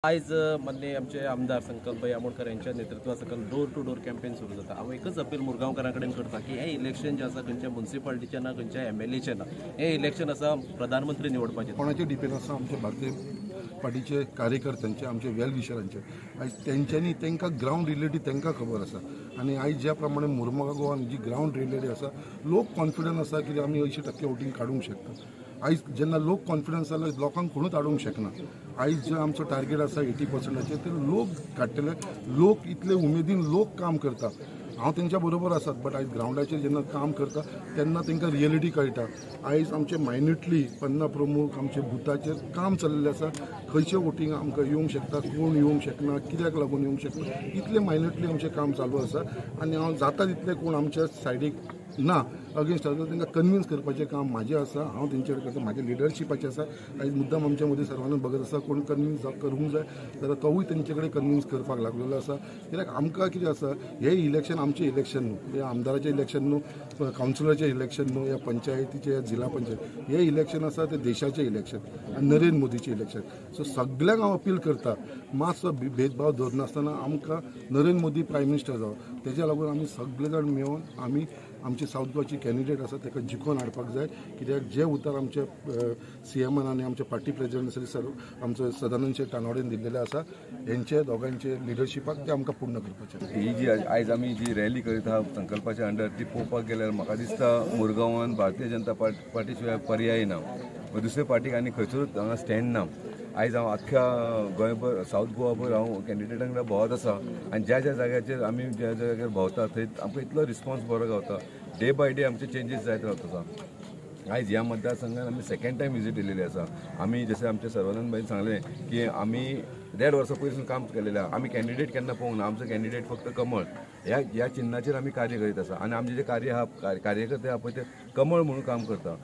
आयज माननीय आमचे आमदार संकल्प भाई आमोणकर यांच्या नेतृत्वा सकयल डोर टू डोर कॅम्पेन सुरू जाता. हांव एकच अपील मुरगांवकारां कडेन करता की हें इलेक्शन जें आसा खंयच्या म्युनिसिपालिटीचें ना, खंयच्या एमएलएचें ना, हें इलेक्शन आसा प्रधानमंत्री निवडपाचें. कोणाचेर डिपेंड आसा आमचे भारतीय पार्टीचे कार्यकर्त्यांचे, आमचे वेल विशरांचे. आयज तेंच्यांनी तांकां ग्रावंड रियलिटी तांकां खबर आसा आनी आयज ज्या प्रमाणे मुरगांवान जी ग्रावंड रियलिटी आसा, लोक कॉन्फिडंट आसा की आमी 80% वोटींग काडूंक शकता. आयज जेन्ना लोक कॉन्फिडन्स जालो लोकांक कोणूच हाडूंक शकना. आयज जे आमचो टार्गेट आसा 80%चेर ते लोक काडटले. लोक इतले उमेदीन लोक काम करता, हांव तेंच्या बरोबर आसात, बट आयज ग्रावंडाचेर जेन्ना काम करता तेन्ना तांकां रियलिटी कळटा. आयज आमचे मायन्युटली पन्ना प्रमुख आमचे बुथाचेर काम चल्लेलें आसा. खंयचे वोटींग आमकां येवंक शकता, कोण येवंक शकना, कित्याक लागून येवंक शकना, इतले मायन्युटली आमचें काम चालू आसा. आनी हांव जाता तितलें कोण आमच्या सायडीक ना अगेन्स्ट आसा तांकां कन्विन्स करपाचें काम म्हाजें आसा, हांव तेंचे कडेन करता, म्हाजें लिडरशिपाचें आसा. आयज मुद्दाम आमच्या मदीं सर्वांनी बघत आसा कोण कन्विन्स करूंक जाय जाल्यार तोवूय तेंचे कडेन कन्विन्स करपाक लागलेलो आसा. कित्याक आमकां कितें आसा, हें इलेक्शन आमचें इलेक्शन न्हू, हें आमदाराचें इलेक्शन न्हू, कावन्सिलराचें इलेक्शन न्हू, या पंचायतीचें या जिल्हा पंचायत, हें इलेक्शन आसा तें देशाचें इलेक्शन आनी नरेंद्र मोदीचें इलेक्शन. सो सगल्यांक हांव अपील करता मातसो भेदभाव दवरनासतना आमकां नरेंद्र मोदी प्रायम मिनिस्टर जावं, तेज्या लागून आमी सगळे जाण मेळून आमी आमची सावथ गोवाची कॅन्डिडेट आसा ताका जिखोवन हाडपाक जाय. कित्याक जे उतर आमचे सीएमान आनी आमचे पार्टी प्रेजिडेंट सर आमचो सदानंद शेट तानवाडेन दिल्लेले आसा, हेंचे दोगांचे लिडरशिपाक ते आमकां पूर्ण करपाचें. ही जी आयज आमी जी रॅली करीत आहा संकल्पाच्या अंडर, ती पळोवपाक गेल्यार म्हाका दिसता मुरगांवान भारतीय जनता पार्टी शिवाय पर्याय ना, दुसऱ्या पार्टीक आनी खंयसरूच हांगा स्टँड ना. आयज हांव आख्ख्या गोंयभर सावथ गोवाभर हांव कॅन्डिडेटांक भोंवत आसा आनी ज्या ज्या जाग्याचेर आमी ज्या ज्या जाग्यार भोंवता थंय आमकां इतलो रिस्पॉन्स बरो गावता. डे बाय डे आमचे चेंजीस जायत रावता आसा. आयज ह्या मतदारसंघान आमी सेकंड टायम विजीट दिलेली आसा. आमी जशें आमचे सर्वानंद भाईन सांगलें की आमी 1.5 वर्सां पयलीं काम केलेलें आहा. आमी कॅन्डिडेट केन्ना पळोवंक ना, आमचो कॅन्डिडेट फक्त कमळ ह्या चिन्नाचेर आमी कार्य करीत आसा आनी आमचें जें कार्य आहा, कार्यकर्ते आहा पळय ते कमळ म्हणून काम करता.